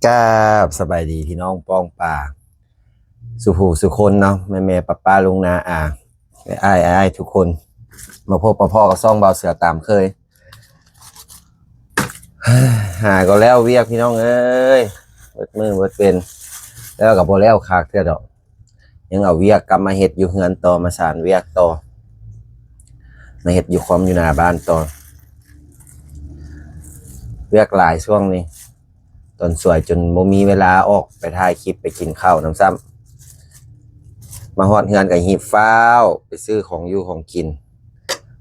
ກາບສະບາຍດີພີ່ນ້ອງປ້ອງປາສູ່ຜູ້ສູ່ຄົນເນາະ ແມ່ໆ ປ້າໆ ລຸງນ້າອາ ອ້າຍໆ ທຸກຄົນ ມາພົບມາພໍ້ກັບຊ່ອງບ່າວເສືອຕາມເຄີຍ. ຫາກໍແລ້ວວຽກພີ່ນ້ອງເອີຍ ເບິດມື້ເບິດເວັນ ແລ້ວກໍບໍ່ແລ້ວຄັກເທື່ອດອກ. ຍັງເອົາວຽກກັບມາເຮັດຢູ່ເຮືອນຕໍ່ ມາສານວຽກຕໍ່ ມາເຮັດຢູ່ຄອມຢູ່ໜ້າບ້ານຕໍ່. ວຽກຫຼາຍຊ່ວງນີ້ ຕອນສວຍຈົນບໍ່ມີເວລາອອກໄປຖ່າຍຄລິບ ໄປກິນເຂົ້ານຳຊ້ຳ. ມາຮອດເຮືອນກໍຮີບຟ້າວໄປຊື້ຂອງຢູ່ຂອງກິນ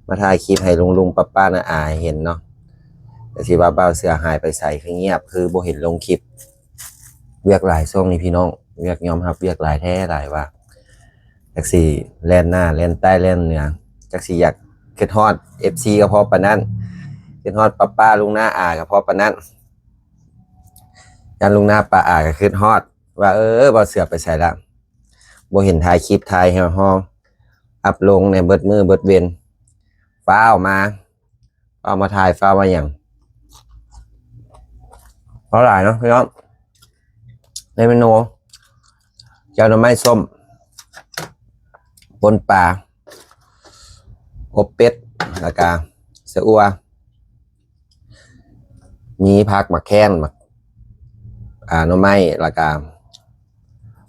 ມາຖ່າຍຄລິບໃຫ້ລຸງໆ ປ້າໆ ນ້າອາເຫັນເນາະ. ແຕ່ຊິວ່າບ່າວເສືອຫາຍໄປໃສ ຄືງຽບ ຄືບໍ່ເຫັນລົງຄລິບ. ວຽກຫຼາຍຊ່ວງນີ້ພີ່ນ້ອງ ວຽກ ຍອມຮັບວຽກຫຼາຍແທ້ຫຼາຍວ່າ ຈັກຊິແລ່ນໜ້າແລ່ນໃຕ້ແລ່ນເໜືອ ຈັກຊິຢາກ ຄິດຮອດເອັຟຊີກໍພໍປານນັ້ນ ຄິດຮອດປ້າໆ ລຸງນ້າອາກໍພໍປານນັ້ນ. ຢ້ານລຸງນ້າປ້າອາກໍຄິດຮອດວ່າ ເອີ ບ່າວເສືອໄປໃສລະ ບໍ່ເຫັນຖ່າຍຄລິບ ຖ່າຍຮອງ ອັບລົງແດ່ ເບິດມື້ເບິດເວັນ ຟ້າວມາ ຟ້າວມາຖ່າຍ ຟ້າວມາຫຍັງ. ເວົ້າຫຼາຍເນາະພີ່ນ້ອງ ໃນເມນູ ແຈ່ວໜໍ່ໄມ້ສົ້ມ ປົ່ນປາ ອົບເປັດ ແລ້ວກະຊະອົວ ມີຜັກ ໝາກແຂ້ນ ໝາກ ອ່າ ໜໍ່ໄມ້ ແລ້ວກະ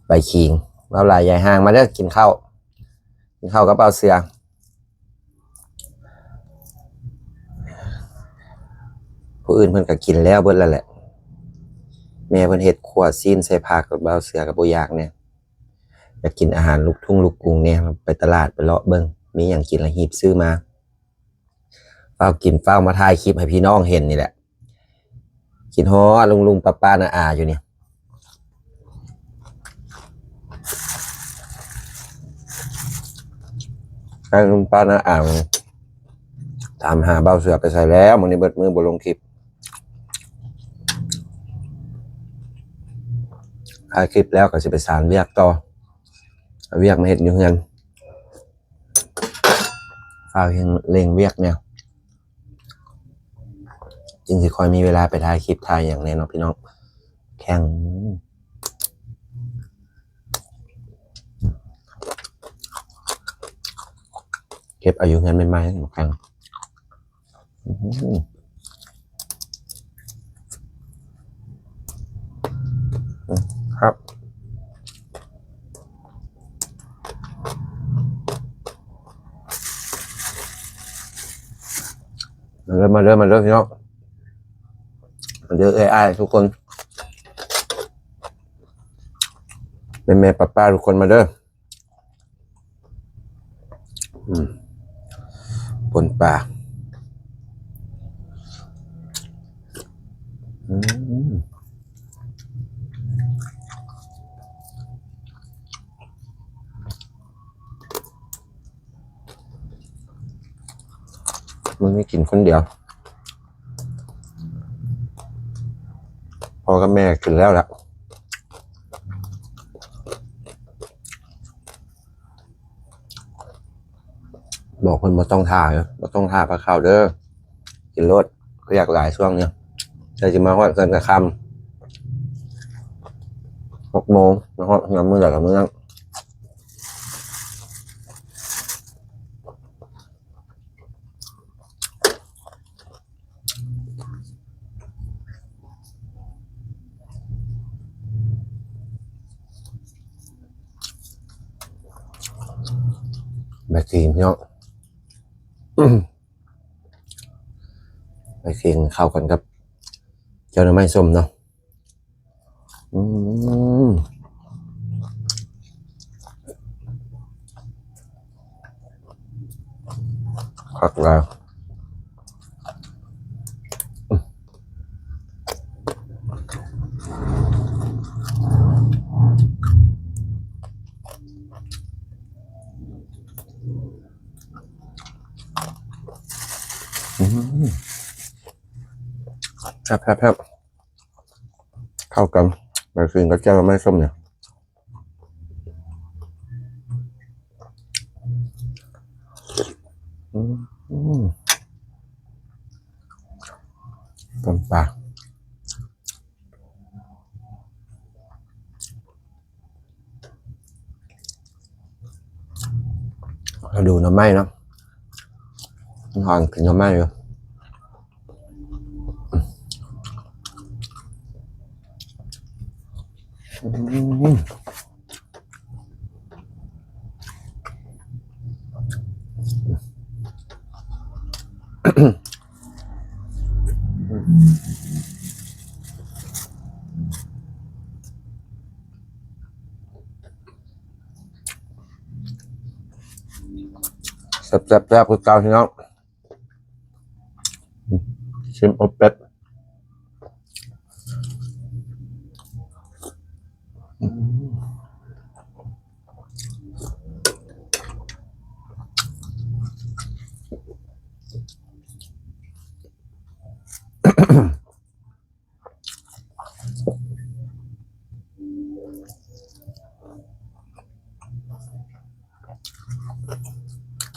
ໃບຂີງ. ເວົ້າຫຼາຍຢາຍຫ່າງ ມາເດີ ກິນເຂົ້າ ກິນເຂົ້າກັບບ່າວເສືອ. ຜູ້ອື່ນເພິ່ນກໍກິນແລ້ວເບິດແລ້ວແຫຼະ ແມ່ເພິ່ນເຮັດຂົ້ວຊີ້ນໃສ່ຜັກ ບ່າວເສືອກໍບໍ່ຢາກແດ່. ຢາກກິນອາຫານລູກທຸ່ງລູກກຸງແດ່ ໄປຕະຫຼາດໄປເລາະເບິ່ງ ມີຫຍັງກິນລະຮີບຊື້ມາ ຟ້າວກິນຟ້າວມາຖ່າຍຄລິບໃຫ້ພີ່ນ້ອງເຫັນນີ້ແຫຼະ. ຄິດຮອດລຸງໆ ປ້າໆ ນ້າອາຢູ່ນີ້ ໃຫ້ລຸງປ້ານ້າອາ ຖາມຫາບ່າວເສືອໄປໃສແລ້ວ ມື້ນີ້ເບິດມື້ບໍ່ລົງຄລິບ. ຖ່າຍຄລິບແລ້ວກໍຊິໄປສານວຽກຕໍ່ ເອົາວຽກມາເຮັດຢູ່ເຮືອນ. ຟ້າວເລັ່ງເລັ່ງວຽກແນວ ຈຶ່ງຊິຄ່ອຍມີເວລາໄປຖ່າຍຄລິບຖ່າຍຫຍັງແດ່ເນາະພີ່ນ້ອງ. ແຂ້ງ ເກັບເອົາຢູ່ເຮືອນໃໝ່ໆ ແຂ້ງ. ອືມ ອືມ ຄັບ ມາເດີ ມາເດີ ມາເດີພີ່ນ້ອງ ມາເດີເອື້ອຍອ້າຍທຸກຄົນ ແມ່ໆ ປ້າໆ ທຸກຄົນ ມາເດີ. ອືມ ປົ່ນປາ ອືມ ມື້ນີ້ກິນຄົນດຽວ ພໍ່ກັບແມ່ກິນແລ້ວລະ. ບອກເພິ່ນບໍ່ຕ້ອງຖ້າເດີ ບໍ່ຕ້ອງຖ້າພາເຂົ້າເດີ ກິນໂລດ ວຽກຫຼາຍຊ່ວງນີ້ ໃສ່ຊິມາຮອດເຮືອນກະຄ່ຳ ຫົກໂມງ ມາຮອດເຮືອນມື້ໃດກະມື້ນັ້ນ. ແບກກີເນາະ ແບກກີເຂົ້າກັນກັບແຈ່ວໜໍ່ໄມ້ສົ້ມເນາະ. ອືມ ຄັກຫຼາຍ ອືມ ແຊບໆໆ ເຂົ້າກັນ ໄປກິນກັບແຈ່ວໜໍ່ໄມ້ສົ້ມນີ້ ອືມ ຕົ້ມປາ. ມາດູໜໍ່ໄມ້ເນາະ ຫອມກິນໜໍ່ໄມ້ຢູ່. ແຊບໆໆ ຄືເກົ່າພີ່ນ້ອງ. ຊິມອົບເປັດ.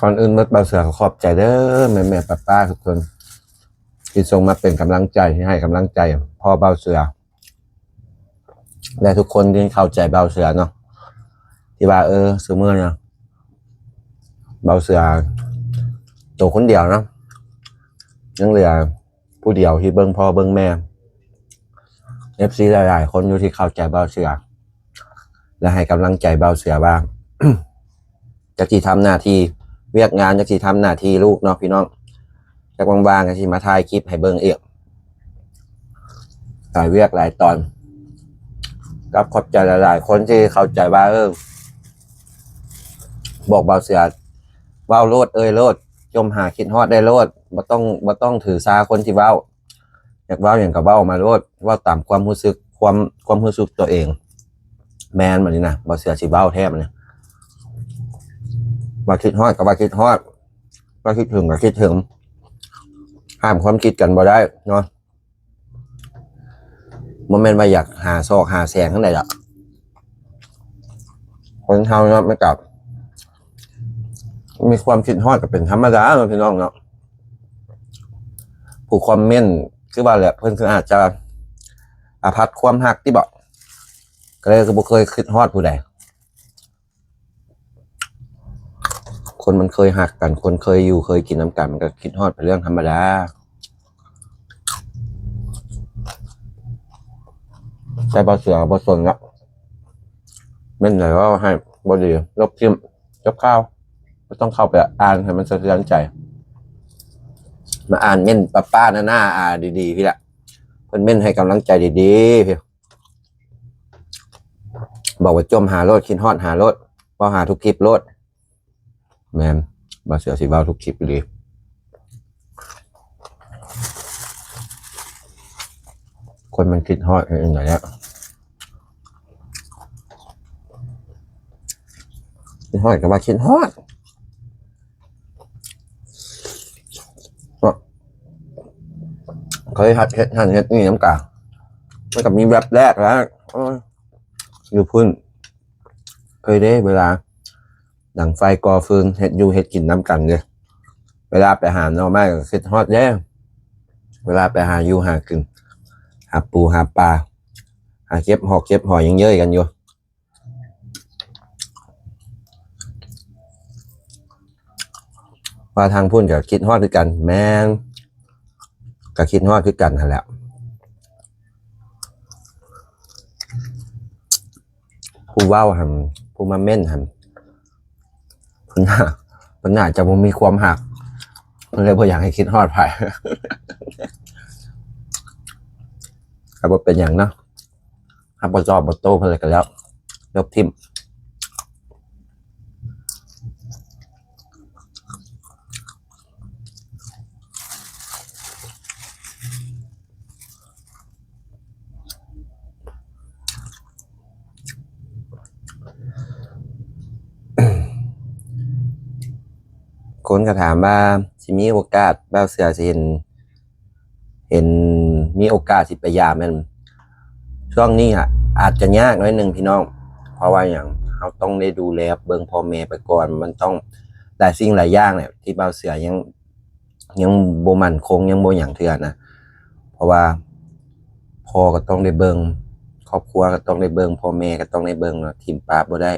ກ່ອນອື່ນໝົດ ບ່າວເສືອກໍຂອບໃຈເດີ ແມ່ໆ ປ້າໆ ທຸກຄົນ ທີ່ສົ່ງມາເປັນກຳລັງໃຈ ທີ່ໃຫ້ກຳລັງໃຈພໍ່ບ່າວເສືອ ແລະ ທຸກຄົນທີ່ເຂົ້າໃຈບ່າວເສືອເນາະ ທີ່ວ່າ ເອີ ຊຸມື້ນີ້ບ່າວເສືອໂຕຄົນດຽວເນາະ ຍັງເຫຼືອ ຜູ້ດຽວທີ່ເບິ່ງພໍ່ເບິ່ງແມ່ ເອັຟຊີ ຫຼາຍໆ ຄົນຢູ່ທີ່ເຂົ້າໃຈບ່າວເສືອ ແລະ ໃຫ້ກຳລັງໃຈບ່າວເສືອວ່າ ຈັກຊິທຳໜ້າທີ່ວຽກງານ ຈັກຊິທຳໜ້າທີ່ລູກເນາະພີ່ນ້ອງ ຈັກວ່າງໆ ກໍຊິມາຖ່າຍຄລິບໃຫ້ເບິ່ງອີກ ຫຼາຍວຽກຫຼາຍຕອນ. ກໍຂອບໃຈຫຼາຍໆ ຄົນທີ່ເຂົ້າໃຈວ່າ ເອີ ບອກບ່າວເສືອເວົ້າໂລດ ເອີ່ຍໂລດ ຈົ່ມຫາຄິດຮອດໄດ້ໂລດ ບໍ່ຕ້ອງ ບໍ່ຕ້ອງຖືຊາຄົນທີ່ເວົ້າ ຢາກເວົ້າຫຍັງກໍເວົ້າມາໂລດ ເວົ້າຕາມຄວາມຮູ້ສຶກ ຄວາມ ຄວາມຮູ້ສຶກຕົວເອງ. ແມ່ນ ບັດນີ້ນະ ບ່າວເສືອຊິເວົ້າແທ້ບັດນີ້ ວ່າຄິດຮອດກໍວ່າຄິດຮອດ ວ່າຄິດເຖິງກໍຄິດເຖິງ ຫ້າມຄວາມຄິດກັນບໍ່ໄດ້ເນາະ. ບໍ່ແມ່ນວ່າຢາກຫາຊອກຫາແສງທາງໃດດອກ ຄົນເຮົາເນາະ ມັນກໍມີຄວາມຄິດຮອດກໍເປັນທຳມະດາເນາະ ພີ່ນ້ອງເນາະ. ຜູ້ຄອມເມັນຄືວ່າແຫຼະ ເພິ່ນຄືອາດຈະອາພັດຄວາມຮັກຕິເບາະ ກໍເລີຍຄືບໍ່ເຄີຍຄິດຮອດຜູ້ໃດ. ຄົນມັນເຄີຍຮັກກັນ ຄົນເຄີຍຢູ່ເຄີຍກິນນຳກັນ ມັນກໍຄິດຮອດເປັນເລື່ອງທຳມະດາ. ແຕ່ບ່າວເສືອບໍ່ສົນລະ ເມັນໃດເວົ້າໃຫ້ບໍ່ດີ ລົບຖິ້ມ ຈົບຂ່າວ ບໍ່ຕ້ອງເຂົ້າໄປອ່ານໃຫ້ມັນສະເທືອນໃຈ. ມາອ່ານເມັນປ້າໆ ນ້າໆ ອ່າ ດີໆ ພີ້ລະ ເພິ່ນເມັນໃຫ້ກຳລັງໃຈດີໆ ພີ້. ບອກວ່າຈົ່ມຫາໂລດ ຄິດຮອດຫາໂລດ ເວົ້າຫາທຸກຄລິບໂລດ. ແມ່ນ ບ່າວເສືອຊິເວົ້າທຸກຄລິບອີ່ຫຼີ. ຄົນມັນຄິດຮອດເຮັດຈັ່ງໃດອະ ຄິດຮອດກໍວ່າຄິດຮອດ. ເນາະ ເຄີຍເຮັດຫັ້ນເຮັດນີ້ນຳກັນ ມັນກໍມີແວັບແລກແລ້ວ ໂອ້ຍ ຢູ່ພຸ້ນ ເຄີຍເດ້ ເວລາດັງໄຟກໍ່ຟືນ ເຮັດຢູ່ເຮັດກິນນຳກັນເດ້ ເວລາໄປຫາໜໍ່ໄມ້ກໍຄິດຮອດເດ້ ເວລາໄປຫາຢູ່ຫາກິນ ຫາປູຫາປາ ຫາເກັບຫອກເກັບຫອຍ ຍັງເຍີ້ຍກັນຢູ່. ວ່າທາງພຸ້ນກໍຄິດຮອດຄືກັນ ແມ່ນ ກໍຄິດຮອດຄືກັນຫັ້ນແຫຼະ. ຜູ້ເວົ້າຫັ້ນ ຜູ້ມາເມັ້ນຫັ້ນ ເພິ່ນ ເພິ່ນໜ້າຈະບໍ່ມີຄວາມຮັກ ເພິ່ນເລີຍບໍ່ຢາກໃຫ້ຄິດຮອດໃຜ ກໍບໍ່ເປັນຫຍັງເນາະ. ຮັບບໍ່ຕອບບໍ່ໂຕ້ເພິ່ນແລ້ວກໍແລ້ວ ລົບຖິ້ມ. ຄົນກໍຖາມວ່າ ຊິມີໂອກາດ ບ່າວເສືອຊິເຫັນ ເຫັນມີໂອກາດຊິໄປຢາມແມ່ນ ຊ່ວງນີ້ອະ ອາດຈະຍາກໜ້ອຍໜຶ່ງພີ່ນ້ອງ ເພາະວ່າຫຍັງ ເຮົາຕ້ອງໄດ້ດູແລເບິ່ງພໍ່ແມ່ໄປກ່ອນ ມັນຕ້ອງຫຼາຍສິ່ງຫຼາຍຢ່າງແຫຼະ ທີ່ບ່າວເສືອຍັງ ຍັງບໍ່ໝັ້ນຄົງ ຍັງບໍ່ຫຍັງເທື່ອນະ ເພາະວ່າພໍ່ກໍຕ້ອງໄດ້ເບິ່ງ ຄອບຄົວກໍຕ້ອງໄດ້ເບິ່ງ ພໍ່ແມ່ກໍຕ້ອງໄດ້ເບິ່ງເນາະ ຖິ້ມປະບໍ່ໄດ້.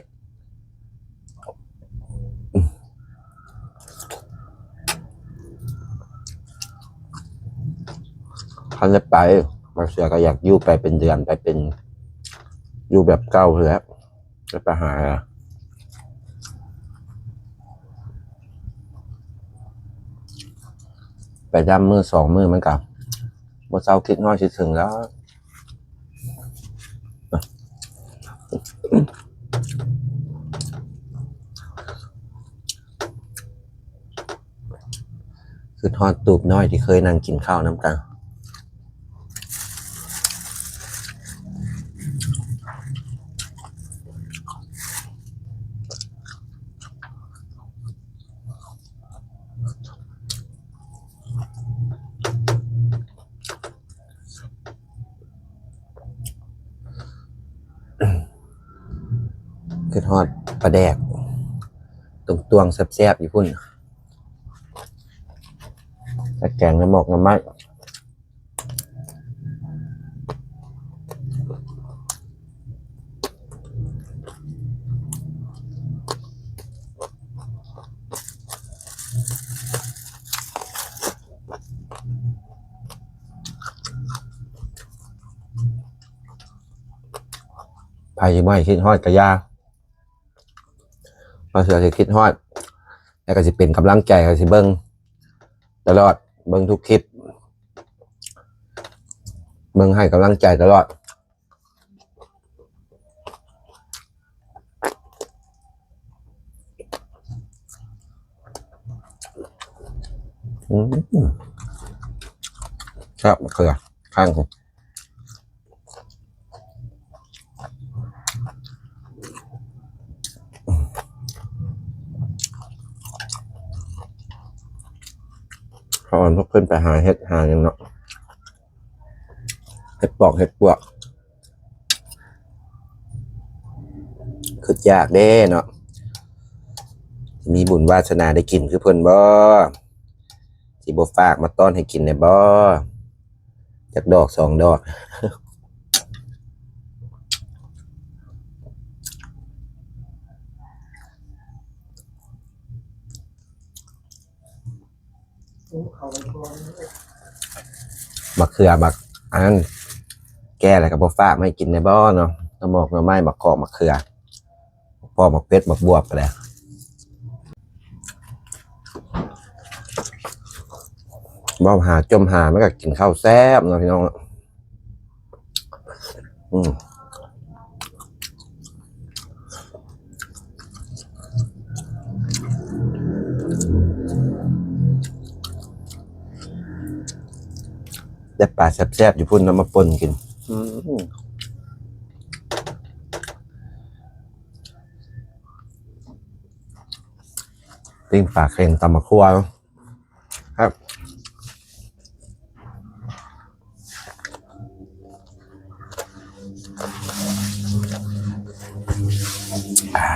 ຄັนได้ไป บางเทื่อก็อยากอยู่ไปเป็นเดือน ไปเป็น อยู่แบบเก่าหั้นแหละ จะไปหา ไปยามมื้อสองมื้อมันก็บ่เซาคิดฮอดคิดถึงแล้ว คิดฮอดตูบน้อยที่เคยนั่งกินข้าวนำกัน คิดฮอดปลาแดก ตวงๆ แซ่บๆ อยู่พุ้น กับแกงหน่อหมอกหน่อไม้ ไผสิบ่ให้คิดฮอดกะอย่า บางเทื่อสิคิดฮอด แล้วก็สิเป็นกำลังใจ ก็สิเบิ่งตลอด เบิ่งทุกคลิป เบิ่งให้กำลังใจตลอด อืม แซ่บ มะเขือ ข้าง เขาเอานกขึ้นไปหาเห็ดหาหยังเนาะ เห็ดปอกเห็ดปวก คิดอยากเด้เนาะ มีบุญวาสนาได้กินคือเพิ่นบ่ สิบ่ฝากมาต้อนให้กินแหน่บ่ จักดอกสองดอก บักเขือ บักอันนั้น แก่แล้วก็บ่ฝากมาให้กินแหน่บ่เนาะ หน่อหมอกหน่อไม้ บักขอก บักเขือ ปอก บักเผ็ด บักบวบก็ได้ เว้าหาจ่มหา มันก็กินข้าวแซ่บเนาะพี่น้องเนาะ อืม ได้ปลาแซ่บๆ อยู่พุ้น เอามาป่นกิน อืม ปิ้งปลาเค็มตำบักถั่ว ครับ อ่า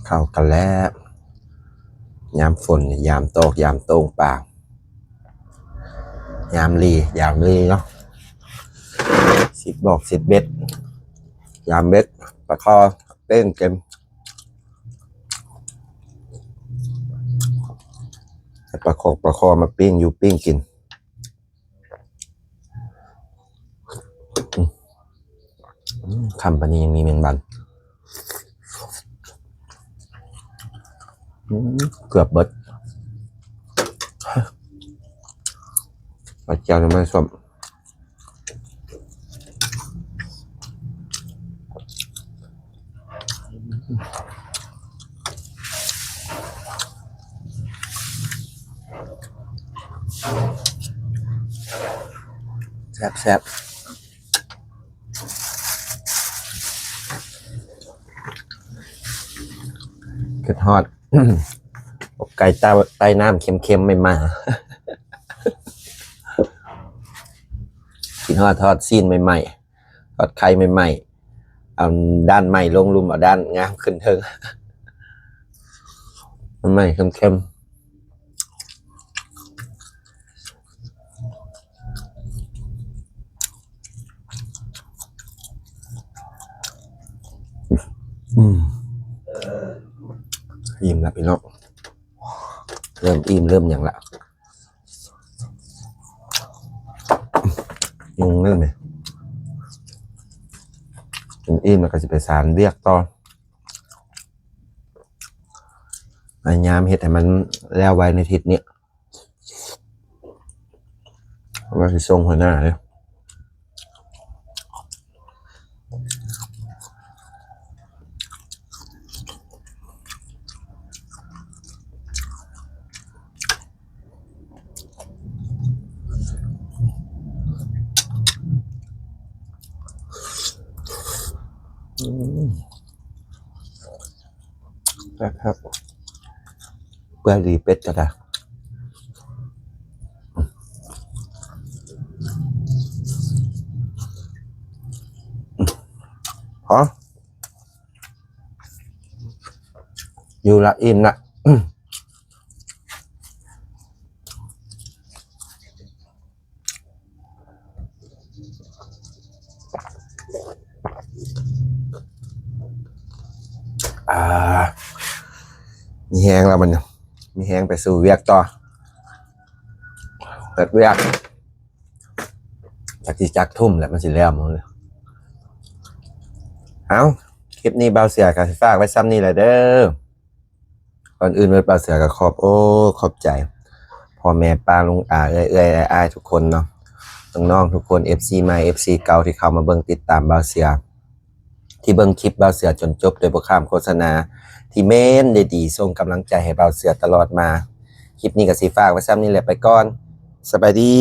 เข้ากันแล้ว ยามฝนนี่ ยามตอก ยามโต้งปลา ยามลี ยามลีเนาะ สิบบอกสิบเบ็ด ยามเบ็ด ปลาคอ เป้งเก็ม ปลาคอ ปลาคอมาปิ้งอยู่ปิ้งกิน อืม อืม คำปานนี้ยังมีแมงบัน อืม เกือบเบิด ปลาแจ่วน้ำมันส้ม แซ่บๆ คิดฮอด อบไก่ใต้ ใต้น้ำเค็มๆ ใหม่ๆ คิดฮอดทอดซี้นใหม่ๆ ทอดไข่ใหม่ๆ เอาด้านใหม่ลงลุ่ม เอาด้านงามขึ้นเทิง ใหม่ๆ เค็มๆ อืม อืม อิ่มละพี่น้อง เริ่มอิ่มเริ่มหยังละ ยุงเริ่มเลย กินอิ่มแล้วก็สิไปสานเวียกต่อ พยายามเฮ็ดให้มันแล้วไวในอาทิตย์นี้ ว่าสิส่งหัวหน้าเด้อ อืม แซ่บครับ เปื่อยดีเป็ดก็ได้ พอ อยู่ละ อิ่มละ อ่า มีแฮงแล้วบัดนี้ มีแฮงไปสู่เวียกต่อ เฮ็ดเวียก จักสิจักทุ่มแหละ มันสิแล้วมื้อ เอ้า คลิปนี้บ่าวเสือก็สิฝากไว้ส่ำนี้แหละเด้อ ก่อนอื่นเบิดบ่าวเสือก็ขอบโอ้ ขอบใจ พ่อแม่ป้าลุงอา เอื้อยๆ อ้ายๆ ทุกคนเนาะ น้องๆ ทุกคน เอฟซี ใหม่ เอฟซี เก่า ที่เข้ามาเบิ่งติดตามบ่าวเสือ ที่เบิ่งคลิปบ่าวเสือจนจบโดยบ่ข้ามโฆษณา ที่แม่นได้ดีส่งกำลังใจให้บ่าวเสือตลอดมา คลิปนี้ก็สิฝากไว้ส่ำนี้แหละ ไปก่อน สบายดี